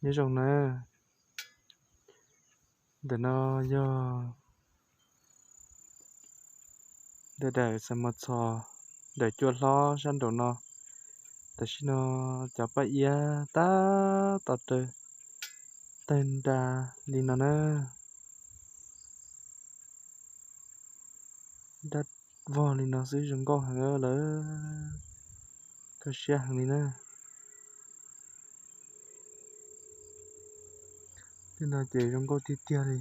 Nyob zoo na, ntawm no yog ntawm daim xav mos txhos, daim cua hlob sab nraum no. Tam sim no cov paj iab tab tom raws tawg nra li no na. Dab vog li no xwb zoo nkauj heev lawm, kho siab heev li na. Tej no ces zoo nkauj tiag tiag li.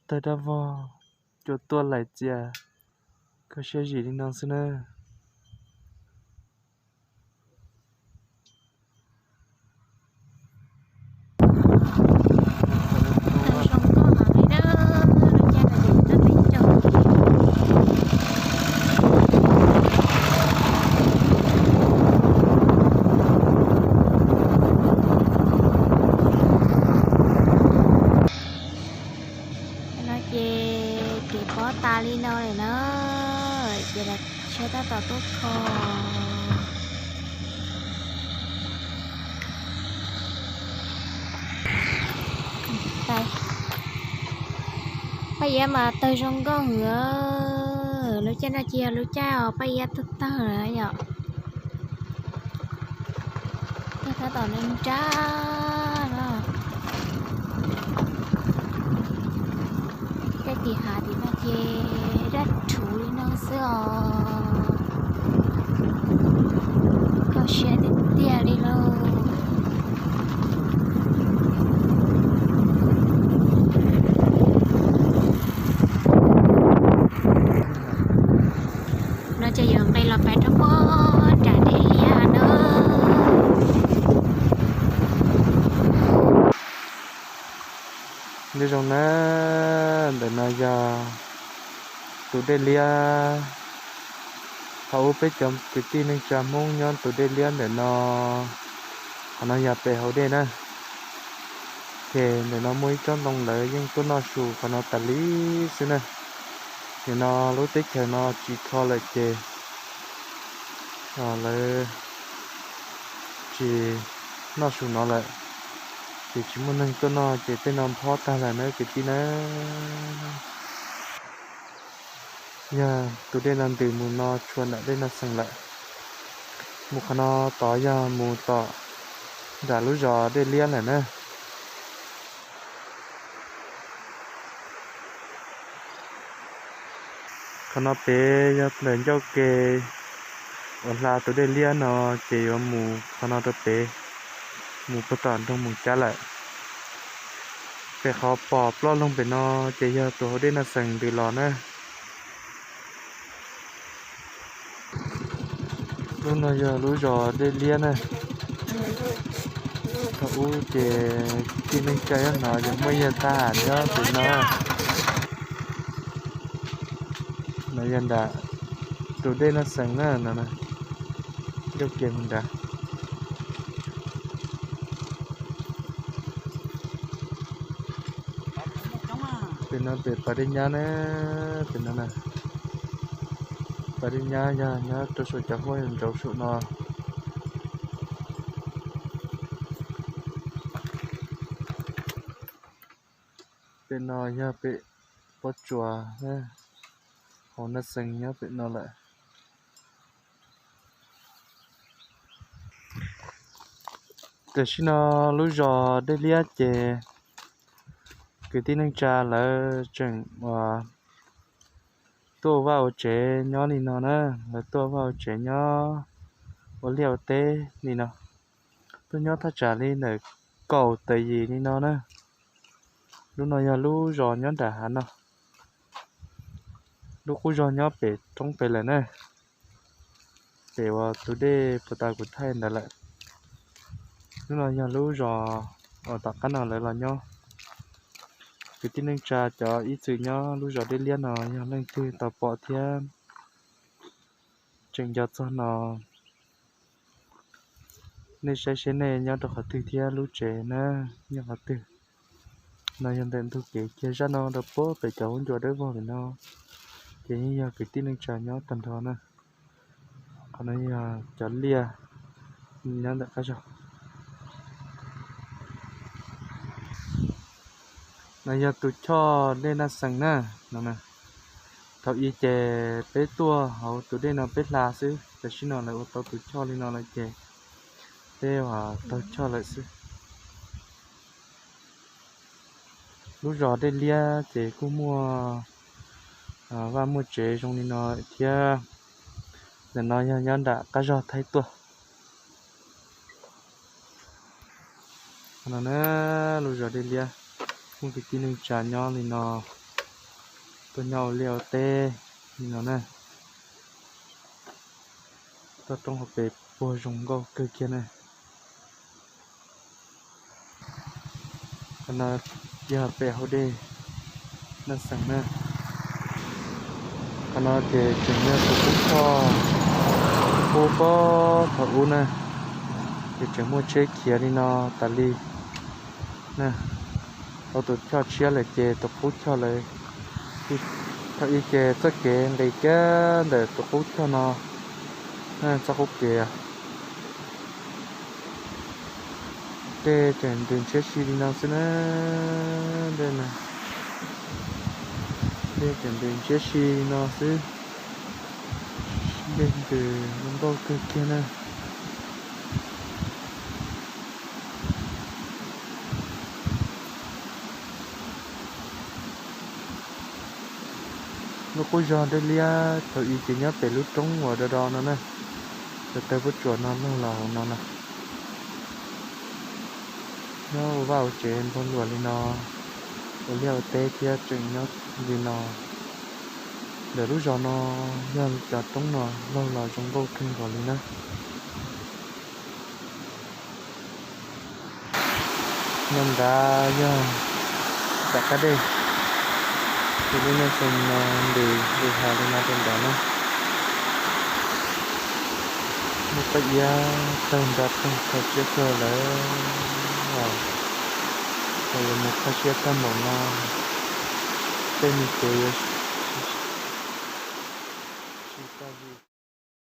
Tawg dab vog, cua tuaj laim txias, kho siab zim li no xwb na. No ces kev pob tas li no lawm na, ces lawv tshiab tab tom tuaj kho. Paj iab mas tawg zoo nkauj heev, lub caij no ces yog lub caij os paj iab tawg tawg na yom. Tab tom neeg nrab no. Tej tim hav tim no ces dab rhuv li no xwb os. Kho siab tiag tiag li lauj. No ces yuav nqis los pem rau puag nram dej liab na. Nyob zoo na, ntawm no yog tus dej liab. Thaum ub peb cov kwv tij neej tsa Hmoob nyob tus dej liab ntawm no, qhov no yog pem hauv dej na. Ces ntawm no muaj ib tsob ntoo lawv yeej tuaj noj su qhov no tas li xwb na. Nim no lub teb chaws no tsis kho lawm ces lawv tsis noj su no lawm, ces tsis muaj neeg tuaj noj ces tej no phob tag lawm na kwv tij na. Yog tus dej no ntws mus no tshua nram dej Naj Xees lawm. Mus qhov no tod yog mus tom nram lub zos dej liab lawm na. Qhov no pem yog ntawm ncauj ke uas hla tus dej liab no, ces yuav mus qhov no rau pem, mus puag tom nroog Moos Cab lawm. Pem qhov pom ploj loog pem no ces yog tus hauv dej Naj Xees ntws los na. Lub no yog lub zos dej liab na. Thaum ub ces kwv tij neej tsa nyob no ces muaj yawg thab ham nyob tus no. No yog nram tus dej Naj Xees na no, ncauj ke mus nrad. Pem no pem pas dej nyab na, pem no na. Pas dej nyab yog nyob rau saum cov huab ntsauv saum no. Pem no yog pem pob tsuas, hauv Naj Xees nyob pem no lawm. Tam sim no lub zos dej liab ces kwv tij neej tsa lawv tseem uas tuaj ua vaj ua tsev nyob li no na, lawv tuaj ua vaj ua tsev nyob ua liaj ua teb li no. Tuaj nyob thaj tsam li ntawm kaum tawm yim li no na. Lub no yog lub zos nyob nram hav no. Lub qub zog nyob pem roob pem lawm na. Pem uas tus dej puas tas kuv thaij ntawd lawm. Lub no yog lub zos uas tom qab no lawv los nyob. Kwv tij neej tsa cov ib txwm nyob lub zos dej liab no yog leej twg tau pom thiab tseem nco txog no, nej saib seb nej nyob rau qhov twg thiab lub tsev na nyob qhov twg. No yog ntawm ntug kev kiag zaj no rau puag pem cov hub ncua dawb vog pem no. Ces yeej yog kwv tij neej tsa nyob tag nrho na. Qhov no yog cov liaj nyob ntawm qab zog. No yog tus choj dej Naj Xees na. No, thaum ub ces peb tuaj hauv tus dej no peb hla xwb, tam sim no lawv ua tau tus choj li no lawm ces peb taug choj lawm xwb. Lub zos Dej Liab ces kuj muaj vaj muaj tsev zoo li no thiab. Ntawm no yog nyob nram qab zog Thaib tuaj. No na, lub zos Dej Liab, muaj kwv tij neej tsa nyob li no, tuaj nyob ua liaj ua teb li no na. Toj roob hauv pes puag zoo nkauj kawg kiag na. Qhov no yog pem hauv dej Naj Xees na. Qhov no ces tseem yog tus qub choj, qub pob thaum ub na, ces tseem muaj tsheb khiav li no tas li. Tau tus choj tshiab lawm ces tus qub choj lawm. Thaum ub ces txoj kev nqis kiag ntawm tus qub choj no, txoj qub kev. Dej tseem ntws ntshiab si li no xwb na. Dej, dej tseem ntws ntshiab si li no xwb. Dej ntws zoo nkauj kawg kiag na. Lub qub zog Dej Liab thaum ub ces nyob pem lub roob uas do do no na, cov tawg puab tsuas no laug los hauv no na. Nyob ua vaj ua tsev npog luam li no, ua liaj ua teb thiab tseem nyob li no. Ntawm lub zos no yog cov roob no laug los zoo nkauj kawg nkaus li na. No nrad yog tom qab dej, ces lub Naj Xees no ntes lus has li no rau nrad na. Muaj paj iab tawg nrad tag kho siab kawg lawm. Thaum yuav mus kho siab tag npaum no, tej me kev yuav